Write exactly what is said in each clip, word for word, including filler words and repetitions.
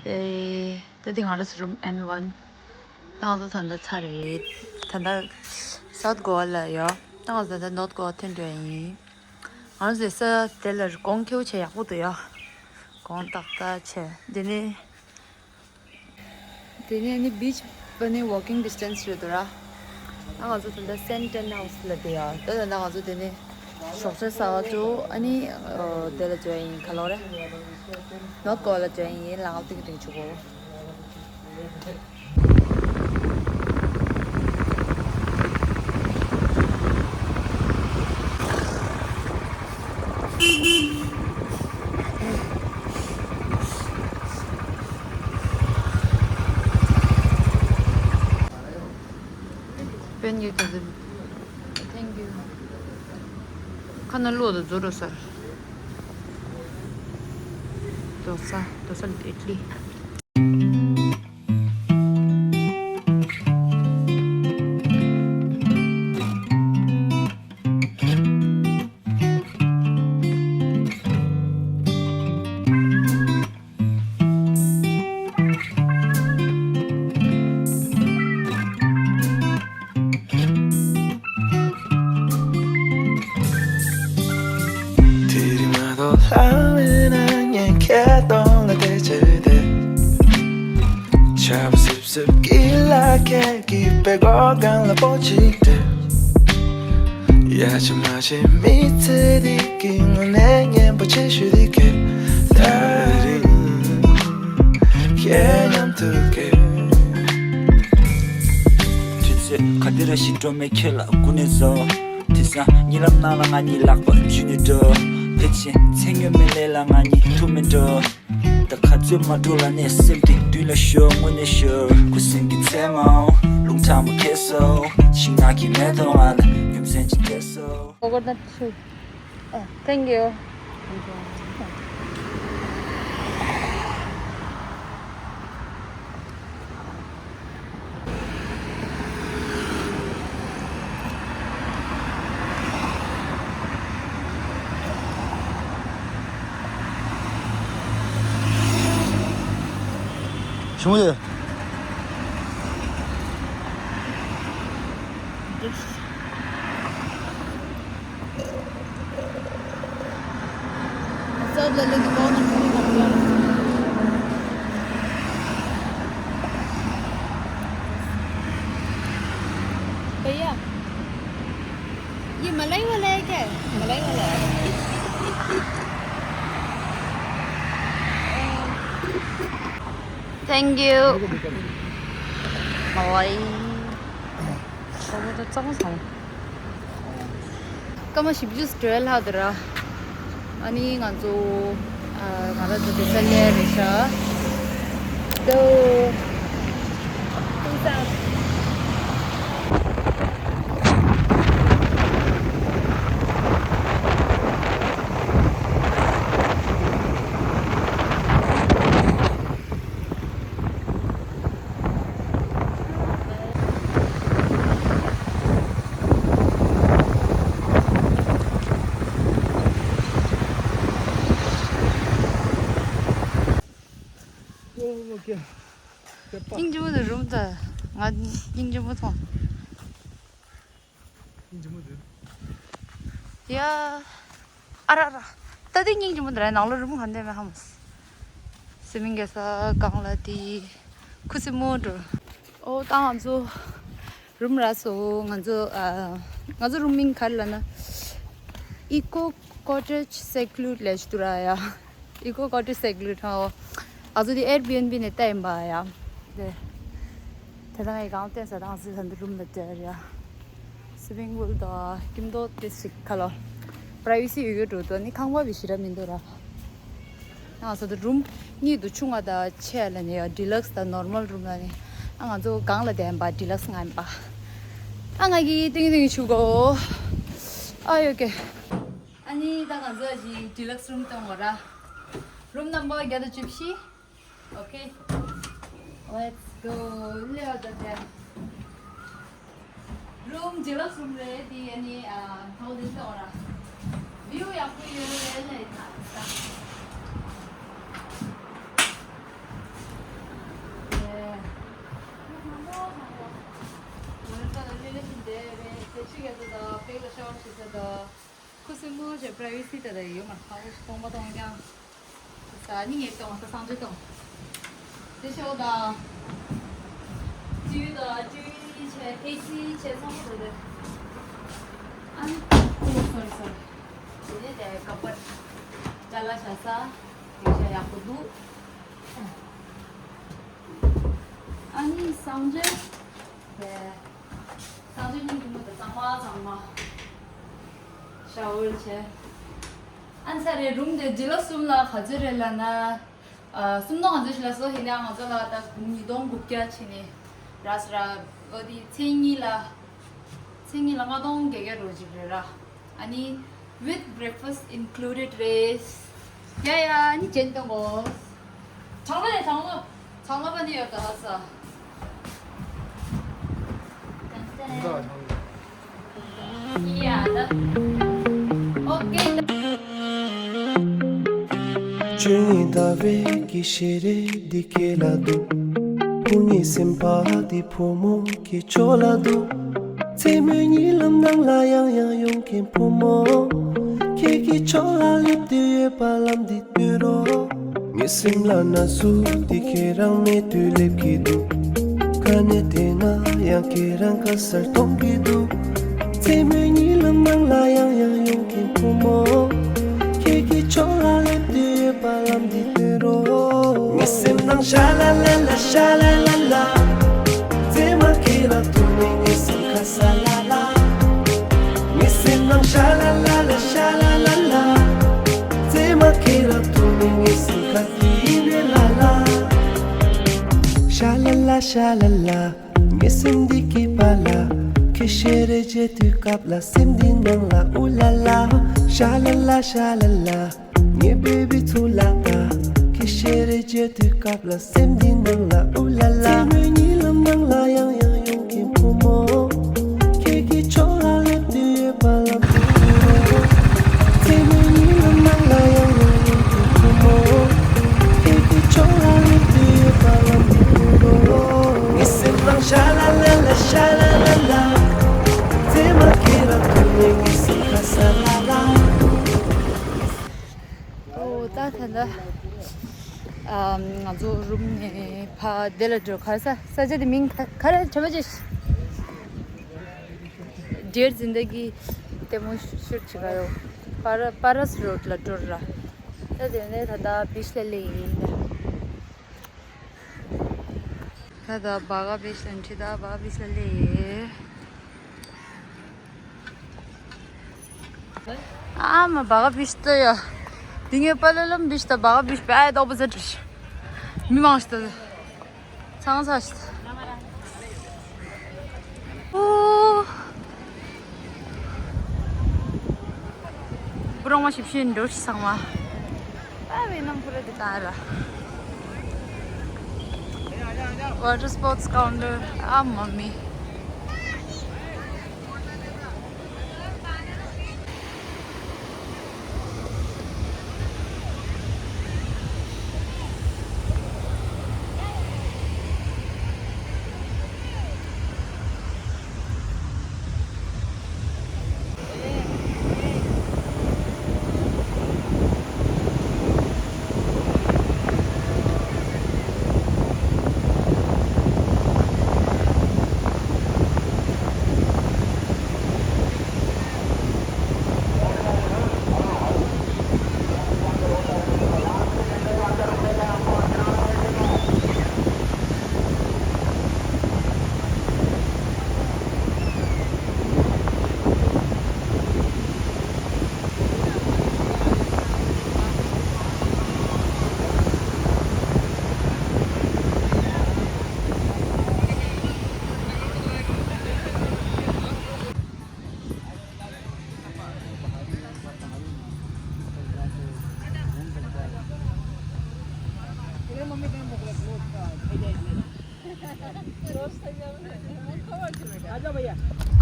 ཨེ། ད་འདི་ང་རང་ཚོ་room N one། ད་ང་ཚོ་ད་ལྟ་ཚར་རེད། ད་ལྟ་South Goa ལ་ཡོད། ད་ང་ཚོ་ད་ལྟ་North Goa ཐོན་འགྲོ་ཡ་ཡིན། ང་ཚོ་ས་དེ་ལ་གོང་ཁེའུ་ཆེ་ཡག་པོ་འདུག་ཡ། གོང་ཏག་ཏག་ཆེ། དེ་ནས། དེ་ནས་ནི་beach བ་ནི་walking distance རེད་འདུག་ར། ཨ་ང་ཚོ་ད་ལྟ་Sand Tent House ལ་བསྡད་ཡ། ད་ད་ལྟ་ང་ཚོ་དེ་ནས་ཞོགས་ཇ་ཟ་བ་ཚོ་ཨ་ནི་དེ་ལ་འགྲོ་ཡ་ཡིན། ག་ལོག་རེད། North Goa ལ་འགྲོ་ཡ་ཡིན། ལ་ང་ཏིག་ཏིག་བྱུག་གོ། Thank you. ཁ་ན་ལོ་དང་རྫུ་རོ་སར། དོ་ས་དོ་ས་ལ་ཨིཊ་ལི། དེ་རིང་མ་གཏོགས་ལྷ་མེད་ན་ངས་ཁྱེད་གདོང་ལ་བལྟས་བྱས་བསྡད། ཆར་པ་སིབ་སིབ་ཀྱི་ལ་ཁད་ཀྱི་པད་གོག་སྒང་ལ་སྤོ་ཅིག་སྟེར། ཡ་ཆི་མ་ཆི་མི་ཚེ་འདི་གི་དངོས་གནས་སྙན་པོ་ཆེ་ཤོས་འདི་ཁྱེད་ད་རེད། ཁྱེད་མཉམ་དུ་ཁྱེད། དུས་ཚོད་ག་དེ་རེ་ཞིག་འགྲོ་མེད་ཁྱེད་ལ་སྒུག་ནས་བཟོ། དེང་སང་གཉིད་ལམ་ནང་ལ་ང་གཉིས་ལག་པ་འཇུས་ནས་འགྲོ། ཕལ་ཆེར་མཚན་སྨྱོ་མེད་ལས་ལ་ང་གཉིས་ཐུག་མེད་འགྲོ། ད་ག་ཚོད་མ་འགྲོ་ལ་ནས་སེམས་དེ་མདུན་ལ་ཤོར། དངོས་གནས་ཤོར། ཁུ་སིམ་གྱི་མཚན་མོ་རླུང་ཁྲ་མོ་ཁྱེར་སོང་། ཤིང་ནགས་ཀྱི་མེ་ཏོག་ང་ལ་རྒྱུ་མཚན་ཅིག་སྟེར་སོང་། Coconut tree. Oh, thank you. भैया, ये मलाई वाला है क्या? मलाई वाला है। Thank you. मलाई. ཨོ་ད་གཙང་སོང་། སྐར་མ་བཞི་བཅུ་ཞེ་དྲུག་ལྷག་འདུག་ར། ཨ་ནི་ང་ཚོ་ཨ་ང་རང་ཚོ་དེ་ས་ལེ་རེད་ཤག་ཏོ། ཏུང་ས། སྙིང་རྗེ་མོ་འདུག་རུམ་དུ། ང་སྙིང་རྗེ་མོ་མཐོང་། སྙིང་རྗེ་མོ་འདུག་ཡ། ཨ་ར་ར། ད་དེ་སྙིང་རྗེ་མོ་འདུག་ར། ནང་ལོགས་རུམ་གང་དེ་མེད་ཧ་མོ། སི་མིང་གེ་ས་གང་ལ་དེ། ཁུ་སིམ་མོ་འགྲོ། ཨོ་ད་ང་ཚོ་རུམ་རག་སོང་། ང་ཚོ་ཨ། ང་ཚོ་རུམ་མིང་ག་རེ་ལབ་ན། Eco Cottage Seclude ལབ་ཅིག་འདུག་ར་ཡ། Eco Cottage Seclude ཧོ། ང་ཚོ་དེ་Airbnb ནས་བལྟས་ཡིན་པ་ཡ། དེ། དེ་དང་ངའི་གང་བལྟས་ས་དང་ང་ཚོ་ད་འདི་རུམ་ལ་བསྡད་ཡ། Swimming pool དང་སྐྱིད་མདོག་དེ་ཞིག་ཁ་ལོ། Privacy ཡོད་ཡོད་འགྲོ་འདུག་ནི་ཁང་པ་བི་ཞེ་དྲག་མི་འདུག་ར། ང་ཚོ་ད་རུམ་གཉིས་འདུག་ཆུང་བ་དང་ཆེ་བ་ལ་ནི་ཡ། Deluxe དང་Normal རུམ་ལ་ནི། ཨ་ང་ཚོ་གང་ལ་བསྡད་ཡིན་པ། Deluxe ང་ཡིན་པ། ཨ་ང་གི་ཏིང་ཏིང་ཆུ་གོ། ཨ་ཡོ་ཀེ། ཨ་ནི་ད་ང་ཚོ་ཞིག་Deluxe རུམ་གཏོང་བ་ར། Room number བརྒྱ་དང་བཅུ་བཞི། Okay. Let's go. ལེའོ་ད་དེ། Room Deluxe རུམ་རེད་དེ། ཨ་ནི་ཨ་ཐོག་དེ་གཏོང་བ་ར། View ཡག་པོ་ཡོད་རེད་ལེ་ད། དེ་རེད། དེ་ཆུ་རྒྱག་ས་དང་པེག་ལ་ཤ་ཝར་བྱེད་ས་དང་། ཁུ་སིམ་མོ་བྱས་པ་རའི་ཝེ་སི་ད་ད་ཡོད་མ་རེད། ཁ་བོ་ཞིག་སྟོང་པ་སྟོང་རྐྱང་། ས་ནི་ངས་སྟོང་ས་སང་ཅི་སྟོང་། དེ་ཆེ་བ་དང་། ཊི་ཝི་དང་ཊི་ཝི་བྱས་ཨེ་སི་བྱས་ཚང་མ་རེད་དེ། ཨ་ནི། ཨོ་སོ་རི་སོ་རི། དེ་ནས་དེ་ཀ་པར་ཅ་ལག་བཞག་ས་དེ་ཤ་ཡག་པོ་འདུག། ཨ་ནི་སང་ཅི། དེ། སང་ཅི་ཉིན་གྱི་མོ་དེ་གཙང་མ་གཙང་མ། ཤ་ཝར་བྱས། ཨ་ནི་ས་རེད། རུམ་དེ་ཇི་ལ་གསུམ་ལ་ག་ཚོད་རེད་ལབ་ན། ཨ། སུམ་སྟོང་ག་ཚོད་ཞིག་ལ་སོ་ཧེ་ན་ང་ཚོ་ལ་ད་ཉིས་སྟོང་དགུ་བརྒྱ་བྱས་ནས་ར་ས་ར། ཨོ་དེ་མཚན་གཉིས་ལ། མཚན་གཉིས་ལ་ལྔ་སྟོང་བརྒྱད་བརྒྱ་རོ་ཅིག་རེད་ར། ཨ་ནི། with breakfast included རེད། ཡ་ཡ། ཨ་ནི་ཇེན་གཏོང་གོ། གྲང་ལོ་ཡ་གྲང་ལོ། གྲང་ལོ་པ་ནི་ཡོད་ད་ཧ་ས། ཡ་ད། ཨོ་ཀེ། བཅུ་གཉིས་ཟླ་བའི་གི་ཤེས་རིག་འདི་ཁྱེད་ལ་འདུག། བུ་གཉིས་སེམས་པ་འདི་བུ་མོ་གི་ཕྱོགས་ལ་འདུག། མཚན་མོའི་ཉི་ལམ་ནང་ལ་ཡང་ཡང་ཡོང་མཁན་བུ་མོ། ཁྱེད་ཀྱི་ཕྱོགས་ལ་སླེབས་དུས་ཡོད་པ་ལམ་འདི་སྟོན་རོགས། ངའི་སེམས་ལ་ན་ཟུག་འདི་ཁྱེད་རང་མེད་དུས་སླེབས་ཀྱི་འདུག། ག་ནས་བལྟས་ན་ཡང་ཁྱེད་རང་དཀའ་སར་གཏོང་གི་འདུག། མཚན་མོའི་ཉི་ལམ་ནང་ལ་ཡང་ཡང་ཡོང་མཁན་བུ་མོ། ཁྱེད་ཀྱི་ཕྱོགས་ལ་སླེབས་དུས་ཡོད་པ་ལམ་འདི་སྟོན་རོགས། ངའི་སེམས་ནང་ཤ་ལ་ལ་ལ་ཤ་ལ་ལ་ལ། མཚན་མ་ཁྱེད་ལ་ཐུག་ནས་ངའི་སེམས་ཁ་ས་ལ་ལ། ངའི་སེམས་ནང་ཤ་ལ་ལ་ལ་ཤ་ལ་ལ་ལ། མཚན་མ་ཁྱེད་ལ་ཐུག་ནས་ངའི་སེམས་ཁ་དེ་ཡིན་ནས་ལ་ལ། ཤ་ལ་ལ་ཤ་ལ་ལ། ངའི་སེམས་འདི་སྐྱིད་པ་ལ། ཁྱེད་ཞལ་རས་མཇལ་དུས་སྐབས་ལ་སེམས་འདི་ནང་ལ་ཨུ་ལ་ལ། ཤ་ལ་ལ་ཤ་ལ་ལ། ངའི་བེ་བི་ཚུ་ལ་ད། ཁྱེད་ཞལ་རས་མཇལ་དུས་སྐབས་ལ་སེམས་འདི་ནང་ལ་ཨུ་ལ་ལ། མཚན་མོའི་ཉི་ལམ་ནང་ལ་ཡང་ཡང་ཡོང་མཁན་བུ་མོ། ཁྱེད་ཀྱི་ཕྱོགས་ལ་སླེབས་དུས་ཡོད་པ་ལམ་འདི་སྟོན་རོགས། མཚན་མོའི་ཉི་ལམ་ནང་ལ་ཡང་ཡང་ཡོང་མཁན་བུ་མོ། ཁྱེད་ཀྱི་ཕྱོགས་ལ་སླེབས་དུས་ཡོད་པ་ལམ་འདི་སྟོན་རོགས། ངའི་སེམས་ནང་ཤ་ལ་ལ་ལ་ཤ་ལ་ལ་ལ། མཚན་མ་ཁྱེད་ལ་ཐུག་ནས་ངའི་སེམས་ཁ་ས་ལ་ལ། ཨོ་ད་ད་ད། ཨ། ང་ཚོ་རུམ་ནས་ཕར་དེ་ལ་འགྲོ། ག་རེ་ས་ས་ཆ་དེ་མིང་ག་རེ་དྲན་པ་ཅིག། ཌི་ཡར་ཛིན་དེ་གི་ལྟད་མོ་ཤུ་ཊི་བྱེད་ག་ཡོད། པ་ར་པ་ར་སི་རོཌ་ལ་འགྲོ་ར། ད་དེ་ནས་ད་ད་བིཆ་ལ་སླེབས་ཡིན་ད། ད་ད་བྷ་ག་བིཆ་ལ་འཁྲིད། ད་བྷ་ག་བིཆ་ལ་སླེབས་ཡིན། ཨ་མ་བྷ་ག་བིཆ་ད་ཡ། འདི་ངའི་པ་ལ་ལམ་བིཆ་ད་བྷ་ག་བིཆ་པའི་ཨ་ཡ་ཏོག་པ་ཟེར་ཞིག། མི་མང་ཞིག་ད། ཚང་ས་ཞིག། ཨོ། པུ་རོང་མ་ཞིབ་ཤིན་འགྲོ་ཞིག་ཚང་མ། ཨ་བའི་ནང་ཕུ་ར་དེ་ད་ར། ཝ་ཊར་སི་པོར་ཊི་སི་ཀའུན་ཊར། ཨ་མ་མི།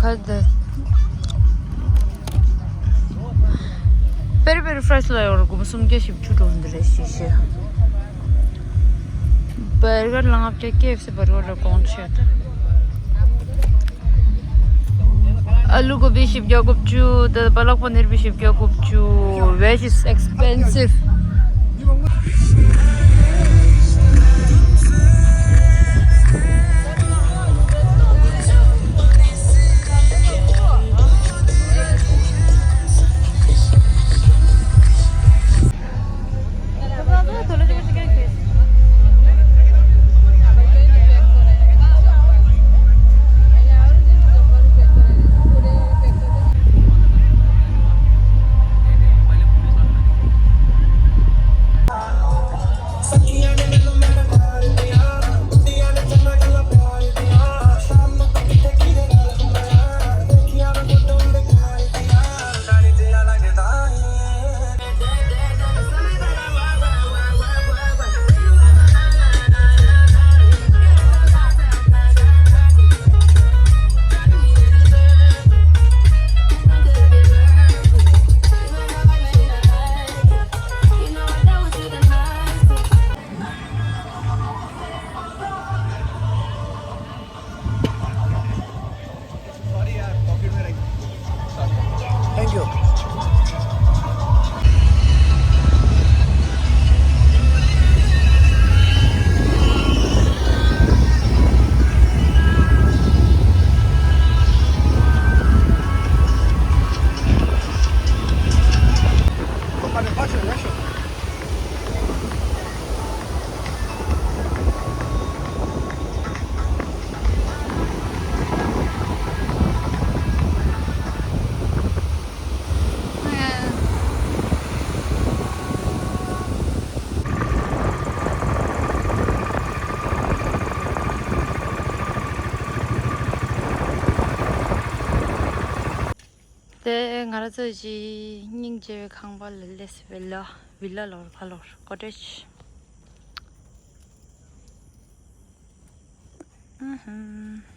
ཁ་བརྡ། པེ་རི་པེ་རི་ཕ་རའི་སི་ལ་ཡོད་ར་སྒོར་མོ་སུམ་བརྒྱ་བཞི་བཅུ་འགྲོ་འདི་རེད་ཤི་ཤི། བར་གར་ལ་ལྔ་བརྒྱ། ཀེ་ཨེཕ་སི་བར་གར་ལ་དགོངས་ཆེད། Aloo gobi བཞི་བརྒྱ་དགུ་བཅུ། དེ་པ་ལག་པ་ནིར་བཞི་བརྒྱ་དགུ་བཅུ། Veg is expensive. Thank you. དེ་ང་རང་ཚོ་གཅིག་སྙིང་རྗེ་བའི་ཁང་པ་ལ་སླེབས་སོང་། བི་ལ། བི་ལ་ལོར་ཕ་ལོར་ཀོ་ཊེཇ། ཨུ་ཧུམ།